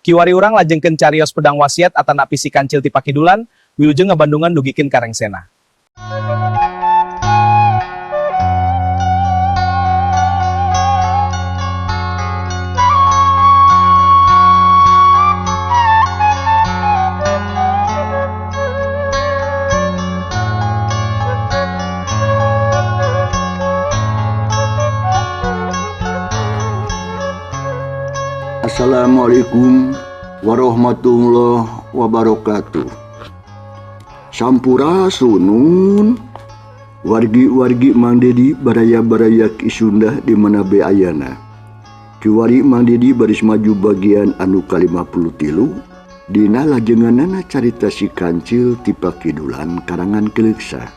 Kiwari urang lajengkeun carios pedang wasiat atanapi si kancil ti pakidulan, wilujeng ngabandungan dugikeun ka rengsena. Assalamualaikum warahmatullahi wabarakatuh. Sampurasunun wargi-wargi Mang Dedi baraya-baraya Ki Sunda di mana be ayana. Kiwari Mang Dedi baris maju bagian anu ka-53 dina lajenganana carita si kancil ti pakidulan karangan Keleuksa.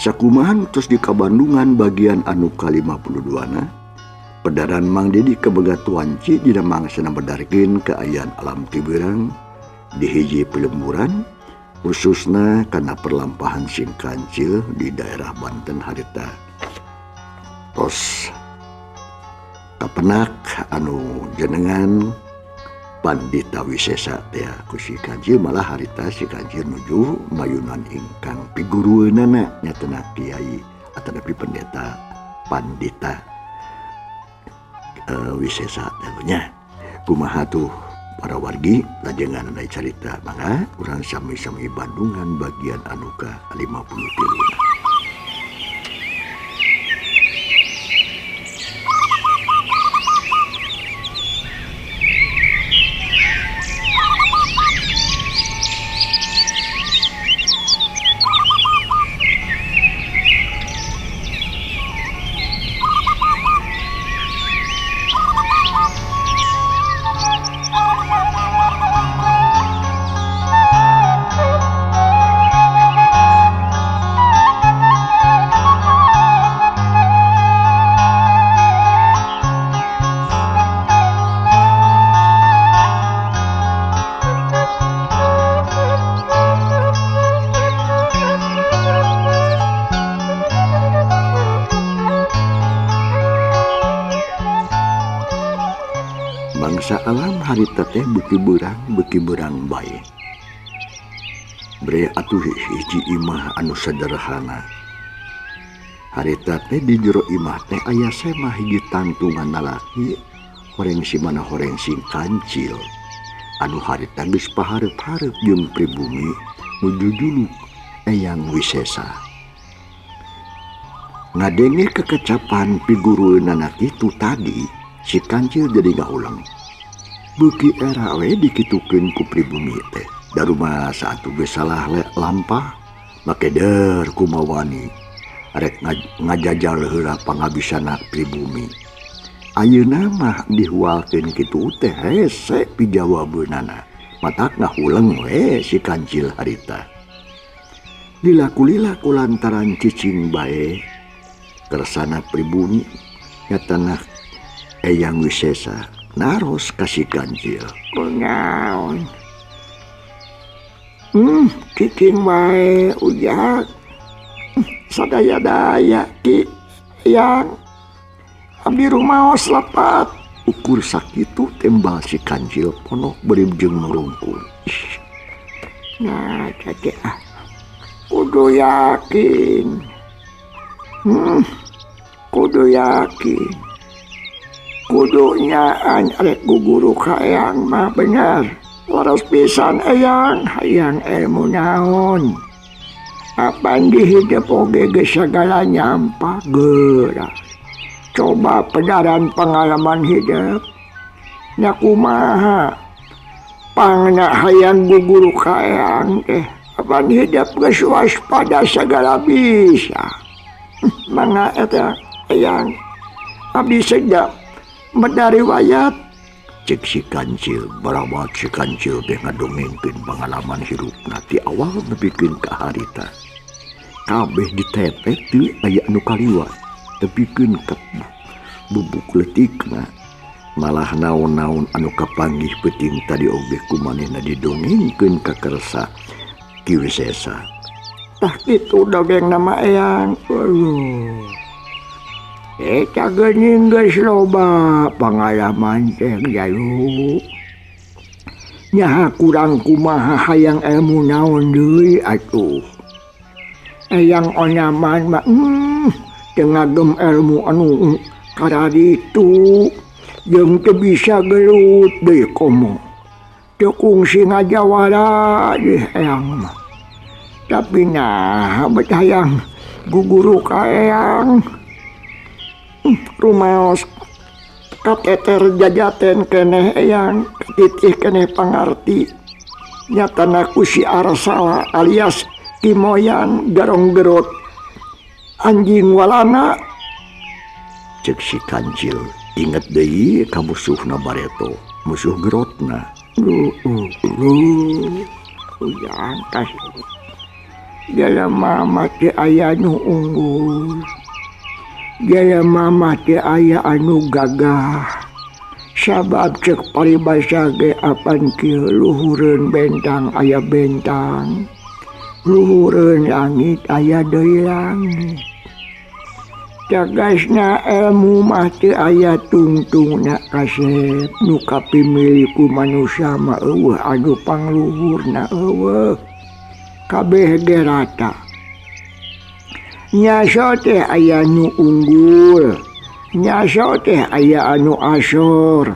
Sakumahan tos di Kabandungan bagian anu ka-52 na. Pedaran Mang Dedi kebegat wanci dina mangsana medarkeun kaayaan alam tiberang di hiji pelemburan khususna kana perlampahan sing kancil di daerah Banten harita. Tos kapenak anu jenengan Pandita Wisesa teh ku si kancil malah harita si kancil nuju mayunan ingkang pigurueunana nyatana kiai atanapi pendeta Pandita Wisesa nya. Kumaha tuh para wargi lajengan anu carita mangga urang sami-sami Bandungan bagian anu ka-53. Bangsa alam harita teh beuki beurang bae. Bre atuh hiji imah anu sederhana. Harita teh di jero imah teh aya semah hiji tangtungan lalaki horeng si mana horeng sing kancil. Anu harita geus pahareup-hareup jeung pribumi nu jujuluk Eyang Wisesa. Ngadenge kekecapan pigurueunana kitu tadi, si kancil jadi ngahuleng. Beuki era we dikitukeun ku pribumi teh. Daruma saatu geus salah lampah, make der kumawani. Rek ngajajal heula pangabisana pribumi. Ayeuna mah dihualkeun kitu teh hese pijawabeunana. Matak ngahuleng we si kancil harita. Lilaku-lilaku lantaran cicing bae kersana pribumi nyatana Eyang Wisesa naros ka si kancil. Kunaon? Cicing wae ujak. Sadaya-daya ki yang abdi rumaos lepat. Ukur sakitu tembal si kancil ponok beri jeung nurungkul. Nah, cacik ah. Kudu yakin. Kudu yakin. Kudu nyaan arek guguru ka eyang mah bener. Leres pisan eyang, hayang ilmu naon. Apan dihidep oge geus sagala nyampa geura. Coba pedaran pengalaman hidup. Nya kumaha? Pangna hayang guguru ka eyang teh. Apan hidup geus waspada sagala bisa. Mangga eta eyang. Abdi segda medar riwayat. Cek si kancil, barawat si kancil teh ngadongengkeun pengalaman hirupna ti awal nepikeun ka harita. Kabeh ditetek teu aya anu kaliwat, tepikeun ka bubuk leutikna. Malah naon-naon anu kapanggih peuting tadi oge ku manehna didongengkeun ka kersa Ki Wisesa. Tah kitu dongeng nama eyang. Aduh. Eta geuning geus loba pangalaman teh jalu. Nyaha kurang kumaha hayang ilmu naon deui atuh. Eyang Onaman mah teu ngagem ilmu anu kararitu jeung teu bisa gelut deui komo. Teu kungsi ngajawara deh eyang mah. Tapi nah bet hayang guguru ka eyang. Rumaos kateter jajaten keneh eyang katitih keneh pangarti. Nyatana ku si Arsala alias Kimoyan garong gerot anjing walana. Cek si Kancil inget deui ka musuhna bareto, musuh gerotna. Ujang kasih. Jalma mah teu aya nu unggul. Jalma mah teu aya anu gagah. Sabab cek paribasa ge apan kieu luhureun bentang aya bentang. Luhureun langit aya deui langit. Cagasna ilmu mah teu aya tungtungna kasep nu kapimili ku manusia mah eueuh anu pangluhurna eueuh. Kabeh ge rata. Nyaso teh aya nu unggul, nyaso teh aya anu asor.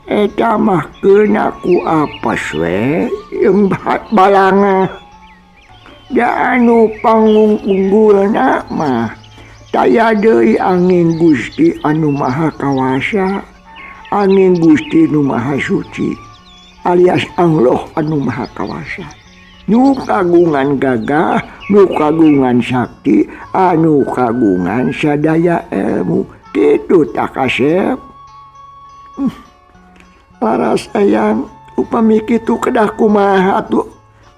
Eta mah keuna ku apes we jeung balanga. Da anu pangunggulna mah taya deui angin Gusti anu Maha Kawasa, angin Gusti nu Maha Suci alias Allah anu Maha Kawasa. Nu kagungan gagah, nu kagungan sakti, anu kagungan sadaya ilmu. Kitu tah kasep. Laras eyang upami kitu kedah kumaha atuh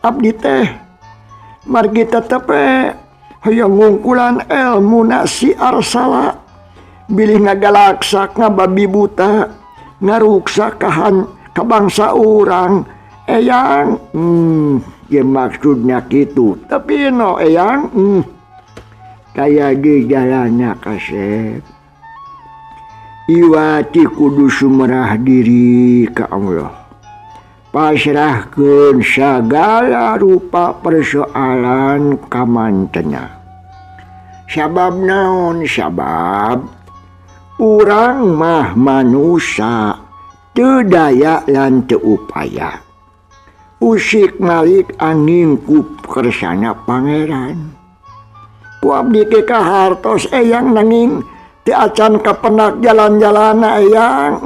abdi teh. Margi tetep we hoyong ngungkulan ilmu na si Arsala. Bilih ngagalaksak ngababi buta, ngaruksak kahan ka bangsa urang. Eyang, ye maksudnya kitu. Tapi no eyang, kaya ge jalanna kasep. Iwati kudu sumerah diri ka Allah. Pasrahkeun sagala rupa persoalan kamantena. Sabab naon? Sabab urang mah manusa teu daya lan teu upaya. Usik malik angin ku kersana pangeran. Ku abdi ke kahartos eyang nanging teu acan kapenak jalan-jalana eyang.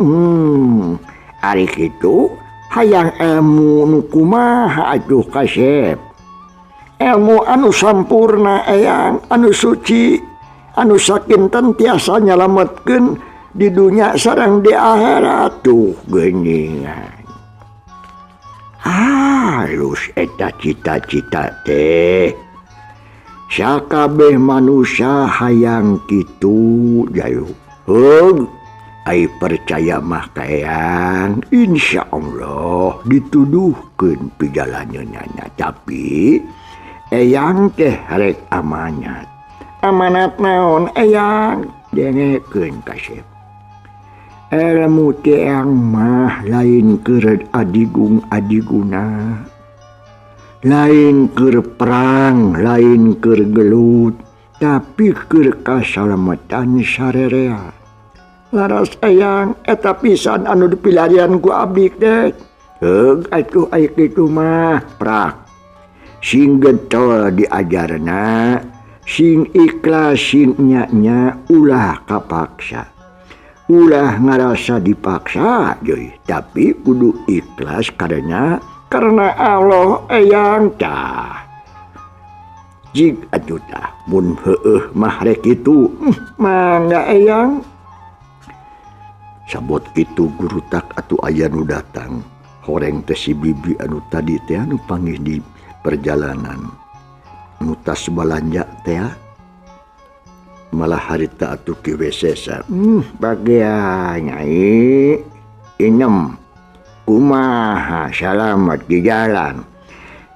Ari kitu hayang ilmu nu kumaha atuh kasep. Ilmu anu sampurna eyang, anu suci, anu sakinten tiasa nyalametkeun di dunya sareng di akhirat tuh geuningan. Halus eta cita-cita teh. Sakabeh manusia hayang kitu jayu. Heug, ai percaya mah ka eyang, insya Allah dituduhkeun pijalanyeunana. Tapi eyang teh rek amanat. Amanat naon eyang? Dengekeun kasep. Ilmu teh eyang mah lain keur adigung adiguna, lain keur perang, lain keur gelut, tapi keur kasalamatan sarerea. Laras eyang eta pisan anu dipilarian ku abdi teh. Heug atuh aya kitu mah prak. Sing getol diajarna, sing ikhlas sing nya-nya ulah kapaksa. Ulah ngarasa dipaksa deui, tapi kudu ikhlas karena Allah eyang tah. Jig atuh tah mun heueuh mah rek kitu, mangga eyang. Sabot kitu guru tak atuh aya nu datang. Horeng teh si bibi anu tadi teh anu panggih di perjalanan. Nu tas balanja teh malah harita atuh ki wesesa. Bagian nyai inem kumaha salamat di jalan.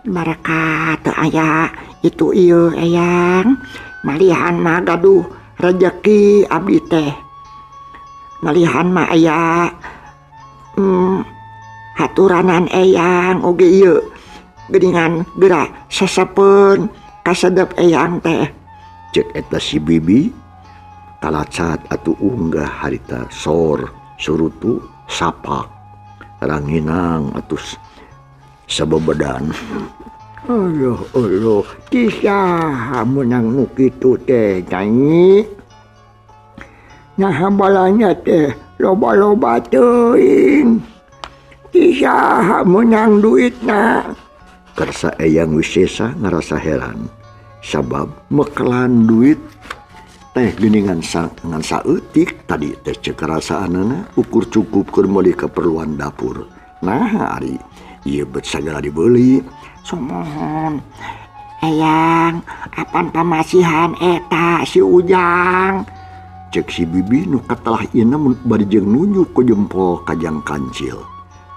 Baraka teu aya itu ieu eyang. Malihan mah gaduh rejeki abdi teh. Malihan mah aya Haturanan eyang oge ieu geuningan geura sesepeun kasedep eyang teh. Cek eta si bibi kalacat atuh unggah harita sor surutu sapak ranginang atuh sabebedan. Allah Allah kisah menang nu kitu teh nyanyi. Nah balanya teh loba-loba teuing. Kisah menang duitna. Karsa Eyang Wisesa ngerasa heran sabab mekelan duit teh geuningan ngan saeutik tadi teh cek kerasaanana ukur cukup keur meuli keperluan dapur. Nah ari ieu bet sagala dibeli. Sumohon Eyang apan pamasihan eta si Ujang. Cek si bibi nu katelah ieuna mun bari jeung nunjuk ku jempol kajang kancil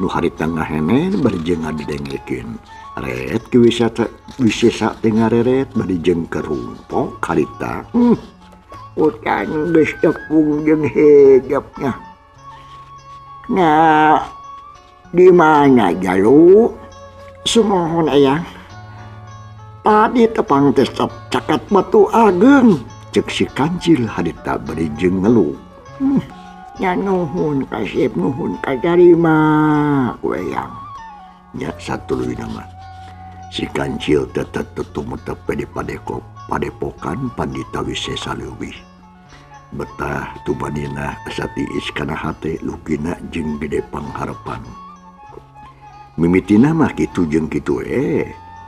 nu harita ngahenen bari jeung ngadengekeun. Ret ki wisata wisesa teh ngareret bari jeung kerumpok harita. Utang geus tepung jeung hegepnya. Nah, di mana jalu? Sumohon Eyang. Tadi tepang teh cakat batu ageng. Cek si kancil harita bari jeung ngeluh. Nya nuhun kasep nuhun katarima ku Eyang. Nya satuluyna mah si kancil tetep tumetep di padepokan Pandita Wisesa leuwih. Betah tumanina asa tiis kana hate lukina jeung gede pangharepan. Mimitina mah kitu jeung kitu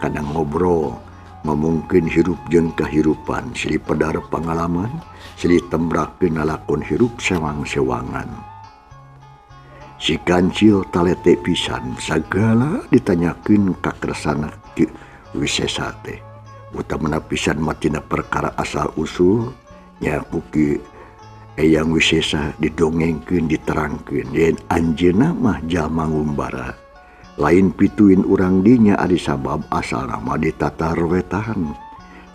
kadang ngobrol ngomongkeun hirup jeung kahirupan silih pedar pangalaman silih tembrakeun lalakon hirup sewang-sewangan. Si kancil talete pisan sagala ditanyakeun ka kersana Ki Wisesa teh. Utamana pisan matina perkara asal usul nya ku Ki Eyang Wisesa didongengkeun diterangkeun yen anjeunna mah jalma ngumbara. Lain pituin urang dinya ari sabab asalna mah di tatar wetan.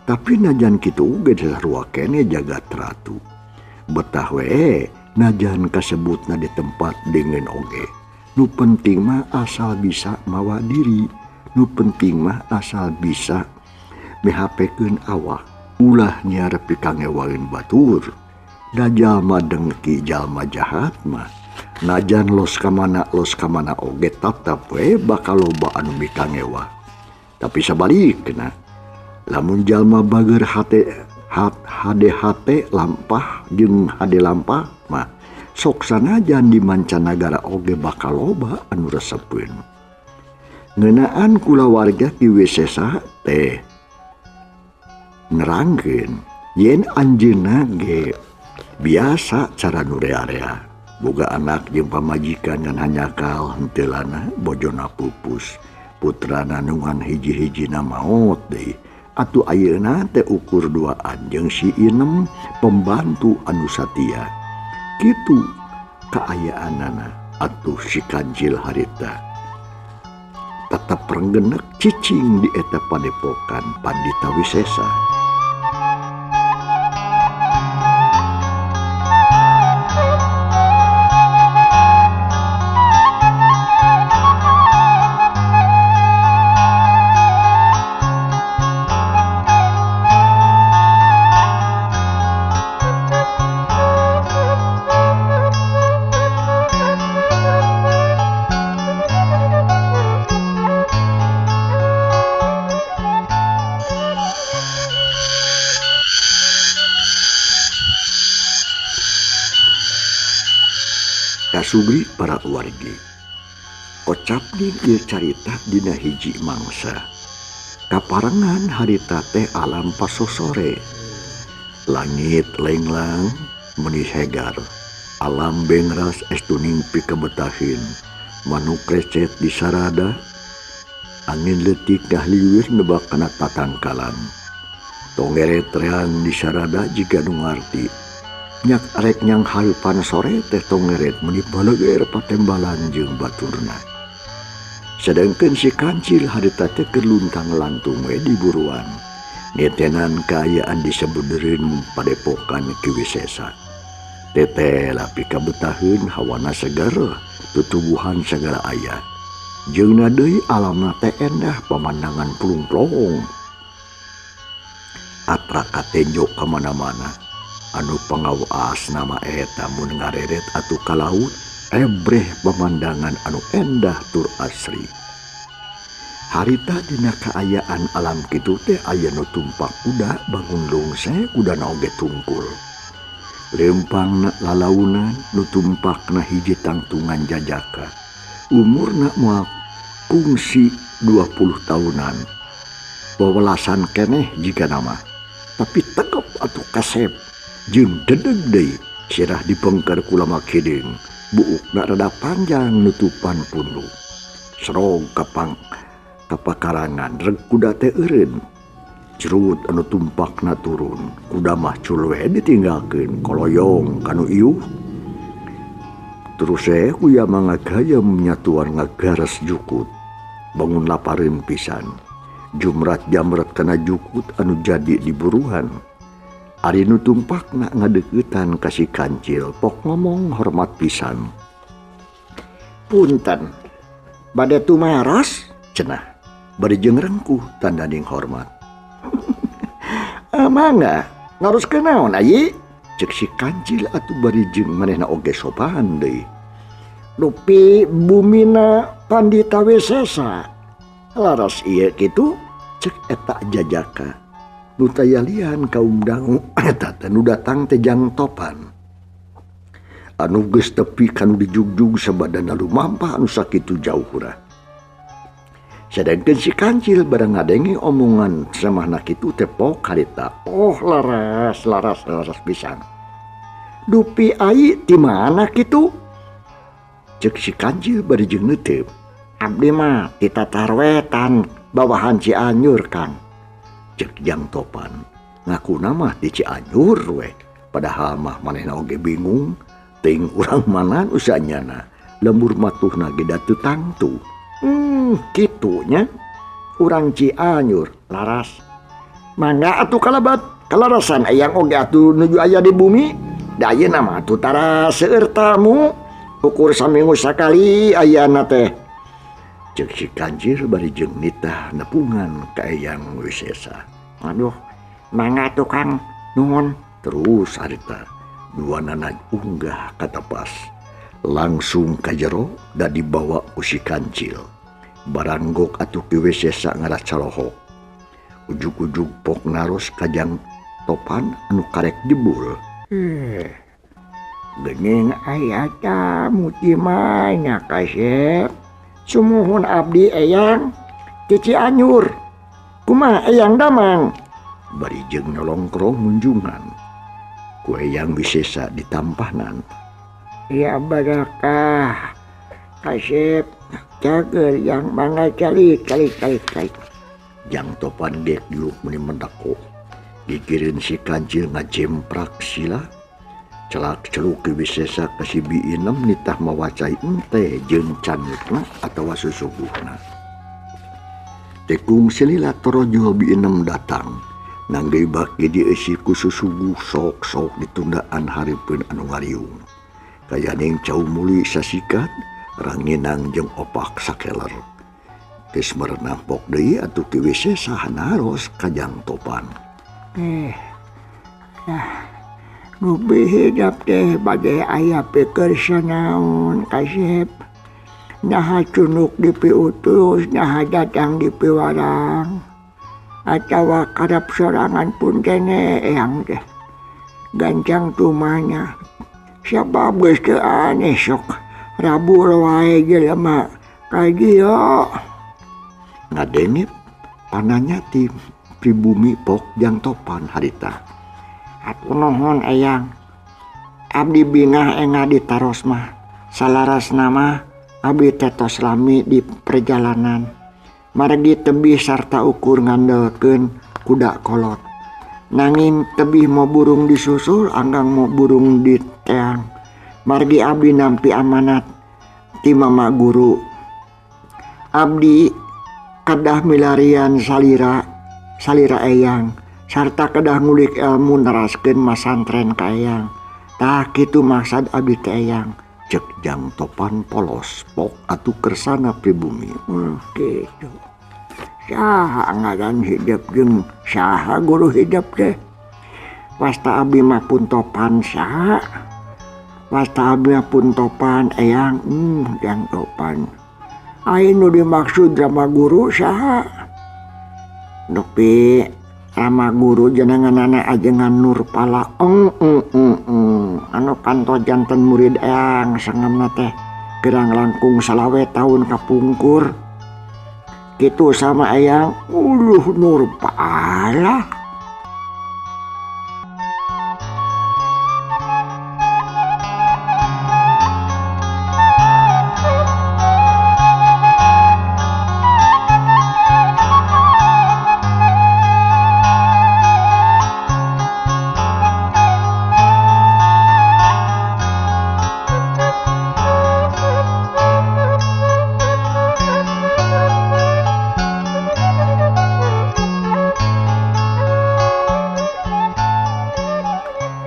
Tapi najan kitu oge sarua keneh jagat ratu. Betah we najan kasebutna di tempat dingin oge. Nu penting mah asal bisa mawa diri. Nu penting mah asal bisa mihapekeun awak. Ulah nyiar pikangewaeun batur. Da jalma dengki jalma jahat mah najan los kamana oge tatap we bakal loba anu mikangewa. Tapi sabalikna lamun jalma bager hate hade lampah jeung hade lampah mah sok sanajan di mancanagara oge bakal loba anu resepeun. Ngeunaan kulawarga Ki Wisesa teh nerangkeun yen anjeunna ge biasa cara nu rea-rea. Boga anak jeung pamajikan ngan hanyakal henteulana bojona pupus putrana nu ngan hiji-hijina maot deui. Atuh ayeuna teh ukur duaan jeung si Inem pembantu anu satia. Kitu kaayaanana atuh si kancil harita tetep renggenek cicing di eta padepokan Pandita Wisesa. Kasubri para wargi. Kocapning ieu carita dina hiji mangsa. Kaparengan harita teh alam pasosore. Langit lenglang meuni hegar. Alam bengras estuning pikabetahin. Manuk recet di sarada. Angin leutik ngahliwir nebak kana tatangkalan. Tongeret reang di sarada jiga nu ngarti. Nyak arek nyang hareupan sore teh tongeret meuni baleger patembalan jeung baturna. Sedangkeun si kancil harita teh keur luntang-lantung we di buruan. Nitenan kaayaan disebeudeun padepokan Ki Wisesa. Teteh lapi kabetaheun hawana seger, tutubuhan sagala aya. Jeung deui alamna teh endah pemandangan plung-plong. Atra katenjo ka mana-mana. Anu pangawaas nama eta mun ngareret atuh ka laut, ebreh pemandangan anu endah tur asri. Harita dina kaayaan alam kitu teh aya nu tumpak kuda bangun lungse kudana oge tungkul. Lempangna lalaunan nu tumpakna hiji tangtungan jajaka. Umurna moal kungsi 20 tahunan. Wawelasan keneh jiga nama. Tapi tegep atuh kasep jeung dedeg deui sirah dipengker ku lama kideung. Buukna rada panjang nutupan punduk. Serog kapang kapakarangan reg kuda teh eureun. Cerut anu tumpakna turun, kuda mah cul we ditinggalkeun koloyong kanu iuh. Terus kuya mangagayem nyatuan ngagares jukut. Bangun lapareun pisan. Jumrat jamret kana jukut anu jadi diburuhan. Ari nu tumpakna ngadeuketan ka si kancil pok ngomong hormat pisan. Punten. Bade tumaros cenah. Bari jeung rengkuh tandaning hormat. Mangga, naroskeun naon ayi? Cek si kancil atuh bari jeung manehna oge sopan deui. Dupi bumina Pandita Wisesa. Laras ieu kitu cek eta jajaka. Nu tayalian kaum dangu eta teh nu datang teh jang topan. Anu geus tepi kanu dijugjug sabadana lumampah anu sakitu jauhna. Sedengkeun si kancil barang ngadenge omongan samahna kitu teh pok harita. Oh laras laras laras pisan. Dupi ai ti mana kitu? Cek si kancil bari jeung neuteup. Abdi mah ti tatarwetan bawahan Cianjur Kang. Cek jang topan ngakuna mah di Cianjur we. Padahal mah manehna oge bingung ting urang mana usanyana lembur matuhna ge da teu tangtu. Kitunya urang Cianjur laras. Mangga atuh kalabat kalarasan eyang oge atuh nuju aya di bumi. Da ayeuna mah atuh tara seueur tamu ukur saminggu sakali ayana teh. Cek si kancil bari jeung nitah nepungan ka Eyang Wisesa. Aduh, mangga atuh Kang, nuhun. Terus harita duanana unggah ka tepas. Langsung ka jero da dibawa ku si kancil. Baranggok atuh Ki Wisesa ngaracalohok. Ujug-ujug pok naros ka jang topan anu karek jebul. Geuning aya tamu ti mana kasep? Sumuhun abdi eyang ti Cianjur. Kumaha eyang damang? Bari jeung nyolongkrong munjungan. Ku Eyang Wisesa ditampahnan. Ya barakah. Kasep cager yang mangga calik calik calik calik. Jang topan gek diuk meni mendako. Gigireun si kancil ngajemprak sila. Celak celuk Ki Wisesa ka si Biinem nitah mawacai ente jeung canutna atawa susuguhna. Tekung selila torojol Biinem datang. Nanggei baki dieusi ku susuguh sok-sok ditundaan hareupeun anu ngariung. Kayaning cau muli sasikat, ranginang jeung opak sakeler. Geus merenampok deui atuh Ki Wisesa naros ka jang topan. Rupi hidap teh bade aya pikir sanaon kasep. Naha cunuk dipiutus, naha datang dipiwarang. Atawa karep sorangan pun kene eyang teh. Gancang tumanya. Sabab geus teu aneh sok. Rabu wae jelema kagiyo. Ngadenge pananya ti pribumi pok jang topan harita. Atuh nuhun eyang. Abdi bingah enga ditaros mah. Salaras nama abdi teh tos lami di perjalanan. Margi tebih sarta ukur ngandelkeun kuda kolot. Nanging tebih mau burung disusul anggang mau burung diteang. Margi abdi nampi amanat ti mama guru. Abdi kedah milarian salira, salira eyang. Sarta kedah ngulik ilmu neraskeun masantren ka eyang. Tah kitu maksad abdi teh eyang. Cek Jang Topan polos pok atuh kersana pribumi. Gitu. Saha ngaran hidep jeung saha guru hidep teh? Wasta abdi mah pun Topan saha? Wasta abdi mah pun Topan eyang, Jang Topan. Ai nu dimaksud Rama Guru saha? Nepi Rama Guru jenenganana ajengan Nurpala. Anu kantos janten murid eyang sangemna teh gerang langkung salawe tahun kapungkur. Kitu sama eyang, uluh Nurpala.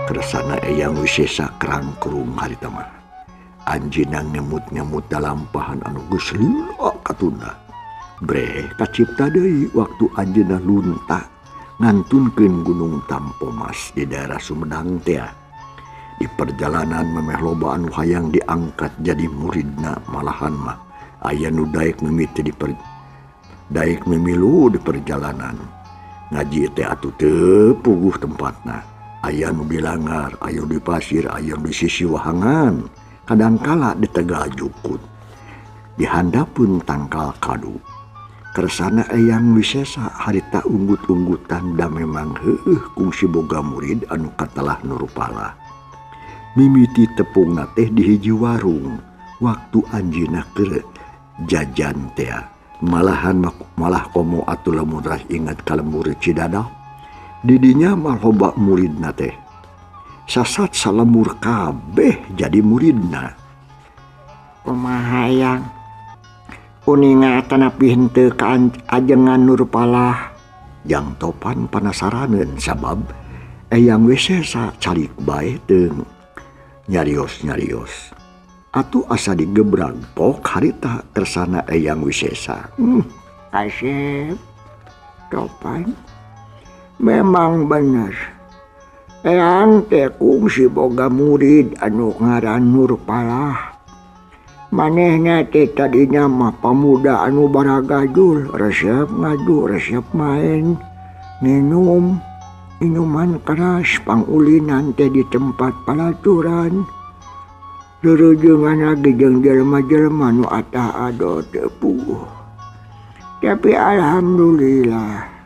Kersana Eyang Wisesa kerangkerung harita mah. Anjeunna ngemut-ngemut dalampahan anu geus lila katunda. Breh kacipta deui waktu anjeunna lunta ngantunkeun Gunung Tampomas di daerah Sumedang teh. Di perjalanan memeh loba anu hayang diangkat jadi muridna malahan mah aya nu daek mimiti daek mimilu di perjalanan. Ngaji teh atuh teu puguh tempatna. Aya nu di langgar, aya nu di pasir, aya nu di sisi wahangan, kadangkala di tegal jukut. Di handapeun tangkal kadu. Kersana Eyang Wisesa harita unggut-unggutan da memang heueuh kungsi boga murid anu katelah Nurpala. Mimiti tepungna teh di hiji warung waktu anjeunna keur jajan teh. Malahan malah komo atuh lamun ras ingat ka lembur Cidadap. Didinya mah loba muridna teh. Sasat salemur kabeh jadi muridna. Kumaha Eyang? Uninga tanapi henteu ka ajengan Nurpala. Jang Topan panasaraneun sabab Eyang Wisesa calik bae teu nyarios-nyarios. Atuh asa digebrag pok harita kersana Eyang Wisesa. Kasep Topan. Memang bener. Eyang teh kungsi boga murid anu ngaran Nurpala. Manehna teh tadinya mah pamuda anu baragajul, resep ngadu, resep main, minum, minuman keras, pangulinan teh di tempat palaturan. Rerejengan lagi jeung jelema-jelema nu atah ado teu puguh. Tapi alhamdulillah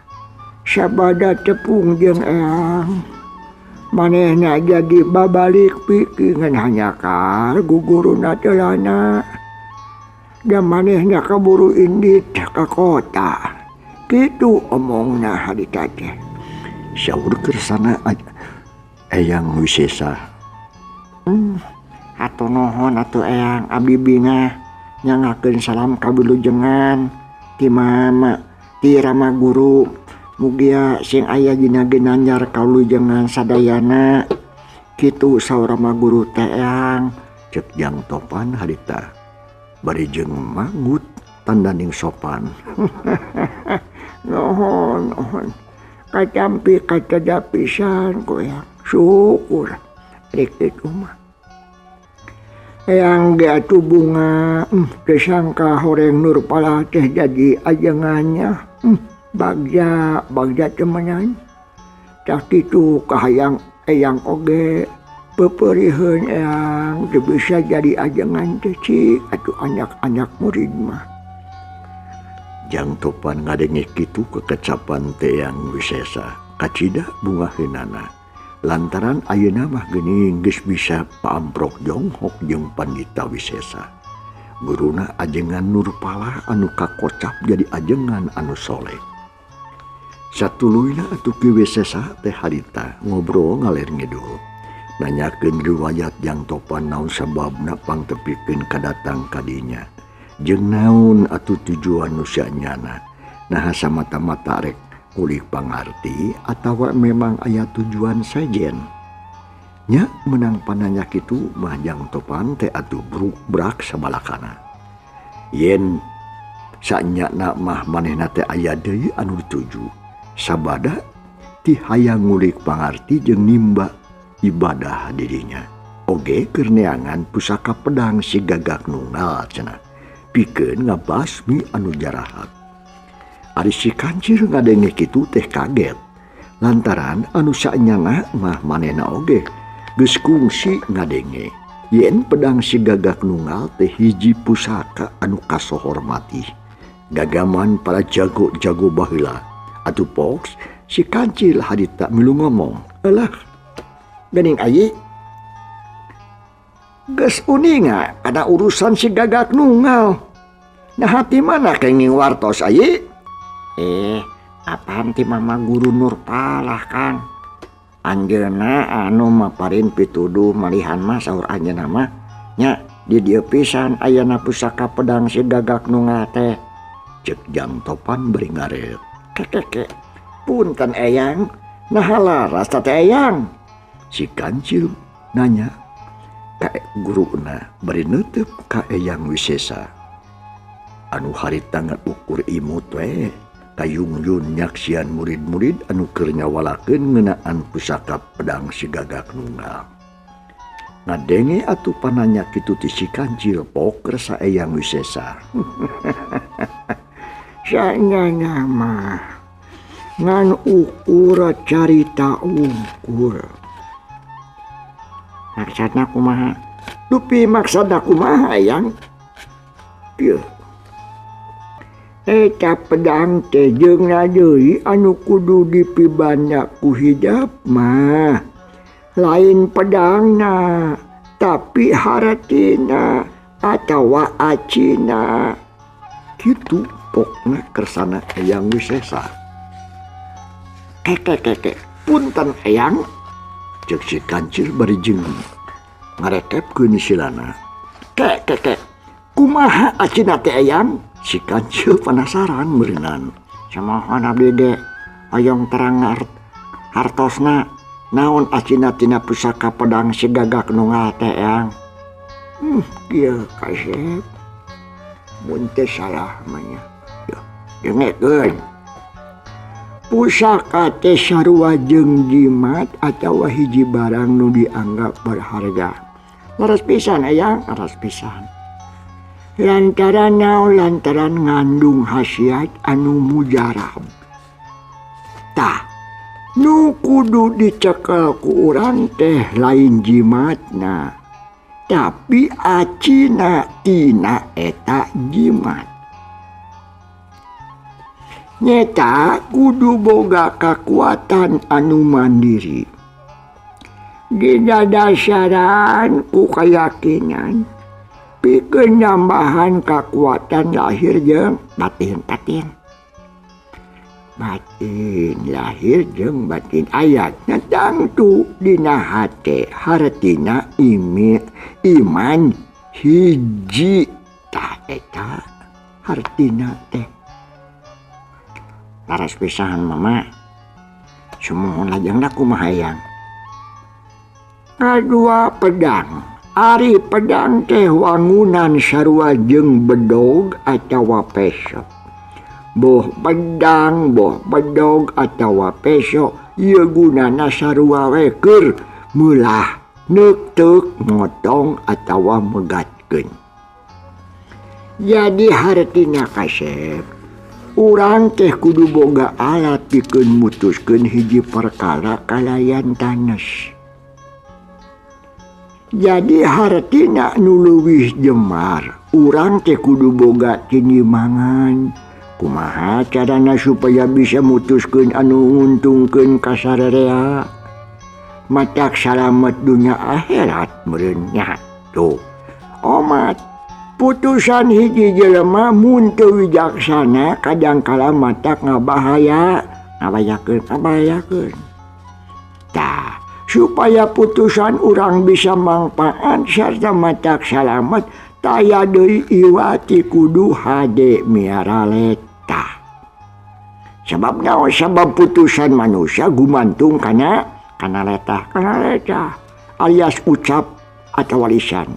sabada tepung jeung eyang manehna jadi babalik pikiran hanyakal guguruna telana da manehna kaburu indit ka kota kitu omongna harita teh. Saur kersana Eyang Wisesa. Atuh nuhun atuh Eyang, abdi bingah nyangakeun salam kawilujengan ti mama ti Rama Guru. Mugia sing aya dina ginanjar kawilujengan sadayana. Kitu saur Rama Guru teh Eyang. Cek Jang Topan harita bari jeung manggut tandaning sopan. Nuhun nuhun. Kacampi kacada pisan ku Eyang. Syukur rek kitu mah. Eyang ge atuh bunga teu sangka horeng Nurpala teh jadi ajengannya. Bagja bagja temenan. Tah kitu kahayang Eyang oge peperiheun Eyang teu bisa jadi ajengan teh cik atuh anak-anak murid mah. Jang Topan ngadenge kitu kekecapan teh Eyang Wisesa kacida bungaheunana. Lantaran ayeuna mah geuning geus bisa paamprok jonghok jeung Pandita Wisesa. Guruna ajengan Nurpala anu kakocap jadi ajengan anu soleh. Satuluyna atuh Ki Wisesa teh harita ngobrol ngaler ngidul. Nanyakeun riwayat Jang Topan naon sababna pangtepikeun kadatang kadinya. Jeung naon atuh tujuan nu sanyana. Naha samata-mata rek kulik pangarti atawa memang aya tujuan sejen. Nya menang pananya kitu mah Jang Topan teh atuh bruk-brak sabalakana. Yen sanyana mah manehna teh aya deui anu dituju. Sabada ti hayang ngulik pangarti jeung nimba ibadah dirinya. Oge keur neangan pusaka pedang si Gagak Nunggal cenah. Pikeun ngabasmi anu jarahat. Ari si Kancil ngadenge kitu teh kaget. Lantaran anu sanyana mah manehna oge geus kungsi ngadenge yen pedang si Gagak Nunggal teh hiji pusaka anu kasohormati gagaman para jago-jago baheula. Atuh poks si Kancil harita milu ngomong, "Alah, geuning ayi geus uninga kana urusan si Gagak Nunggal. Nah hati mana kenging wartos ayi?" Apaan ti Mama Guru Nurpalah Kang? Anjeunna anu maparin pituduh malihan mah saur anjeunna mah nya di dieu pisan ayana pusaka pedang si Gagak Nunggal teh. Cek Jang Topan bari ngaret. Kekeke, punten eyang, naha laras teh eyang? Si Kancil nanya ka guruna bari neuteup ka Eyang Wisesa. Anu harita ukur imut we kayungyun nyaksian murid-murid anu keur nyawalakeun ngeunaan pusaka pedang si Gagak Nunggal. Ngadenge atuh pananya kitu ti si Kancil pok resa Eyang Wisesa. Sanyana mah ngan ukur carita unggul. Maksudna kumaha? Dupi maksudna kumaha eyang? Ieu. Eta pedang teh jeung deui anu kudu dipibanda ku hidep mah. Lain pedangna, tapi haratina atawa acina. Kitu pokna kersana Eyang Wisesa. Keke, punten eyang. Cek si Kancil bari jeung ngarekepkeun silana. Keke, kumaha acina teh eyang? Si Kancil penasaran meureunan. Samohon abdi ge hoyong terang hartosna naon acina tina pusaka pedang si Gagak Nunggal teh eyang. Kieu kasep. Mun teu salah mah nya. Dengekeun. Pusaka teh sarua jeung jimat atawa hiji barang nu dianggap berharga. Leres pisan eyang, leres pisan. Lantaran naon, lantaran ngandung khasiat anu mujarab. Tah, nu kudu dicekel ku urang teh lain jimatna, tapi acina tina eta jimat. Nyeta kudu boga kakuatan anu mandiri. Didadasaran ku kayakinan pikeun nambahan kakuatan lahir jeung batin. Batin lahir jeung batin ayatna tangtu dina hate hartina iman hiji. Tah eta hartina teh. Laras pisan mama. Sumuhun lajengna kumaha eyang? Kadua pedang. Ari pedang teh wangunan sarua jeung bedog atawa peso. Boh pedang, boh bedog atawa peso, ieu gunana sarua we keur meulah, neukteuk, motong atawa megatkeun. Jadi hartina kasep, urang teh kudu boga alat pikeun mutuskeun hiji perkara kalayan tanes. Jadi hartina nu leuwih jemar, urang teh kudu boga tinimbangan. Kumaha carana supaya bisa mutuskeun anu nguntungkeun ka sararea? Matak salamet dunya akhirat meureun nya. Tuh. Omat putusan hiji jelema mun teu wijaksana kadangkala matak ngabahaya, ngabahayakeun. Tah, supaya putusan urang bisa mangpaat sarta matak salamet, taya deui iwati kudu hade miara letah. Sebab naon? Sebab putusan manusia gumantung kana letah, kana letah. alias ucap atau lisan.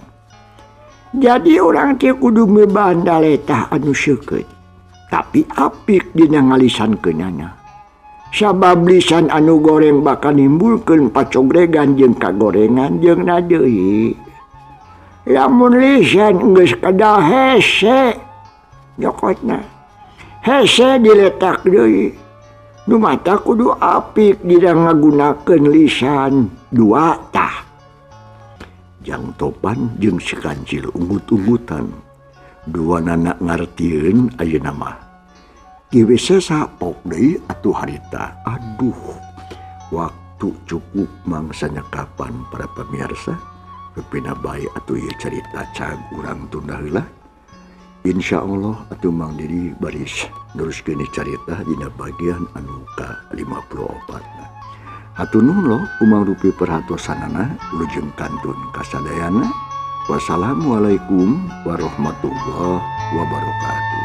Jadi orang teh kudu meuban daletah anu seukeut tapi apik dina ngalisankeunana. Sabab lisan anu goreng bakal nimbulkeun pacogregan jeung kagorengan jeung na deui. Lamun lisan geus kada hese nyokotna. Hese diletak deui. Nu mata kudu apik dina ngagunakeun lisan dua tah. Jang Topan jeung si Kancil unggut-unggutan. Dua nana ngartieun ayeuna mah. Kieu sapok deui atuh harita. Aduh, waktu cukup mangsanya kapan para pemirsa. Rupina bae atuh ieu carita cag urang tunda heula. Insyaallah atuh Mang Didi baris neruskeun carita dina bagian anu ka-54. Hatur nuhun loh kumang rupi perhatosanana wilujeng kantun kasadayana. Wassalamualaikum warahmatullahi wabarakatuh.